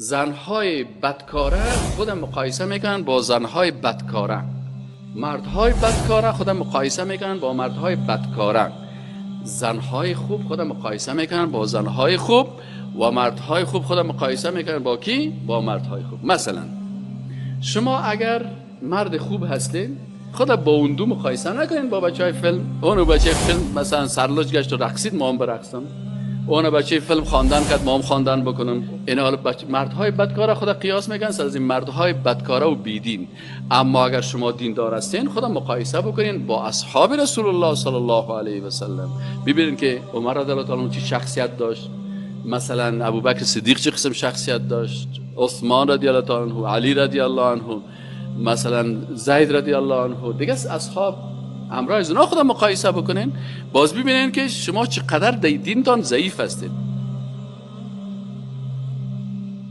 زنهای بدکاره خود مقایسه میکنن با زنهای بدکاره، مردهای بدکاره خود مقایسه میکنن با مردهای بدکاره، زنهای خوب خود مقایسه میکنن با زنهای خوب و مردهای خوب خود مقایسه میکنن با کی؟ با مردهای خوب. مثلا شما اگر مرد خوب هستین خود با اون دو مقایسه نکنین با بچه های فیلم. اونو بچه فیلم مثلا سرلوچ گشت و رقصید، ما هم برقصم. اونو بچه فیلم خواندن کرد، ما هم خواندن بکنم. اینا حالا مردهای بدکاره خود قیاس میکنن سر از این مردهای بدکاره و بیدین. اما اگر شما دیندار هستین خود مقایسه بکنین با اصحاب رسول الله صلی الله علیه و سلم. ببینین که عمر رضی الله تعالی عنه چه شخصیت داشت، مثلا ابوبکر صدیق چه قسم شخصیت داشت، عثمان رضی الله تعالی عنه، علی رضی الله عنه، مثلا زید رضی الله عنه، دیگه اصحاب همراه از اونا خود مقایسه بکنین، باز ببینین که شما چقدر دینتان ضعیف هستین.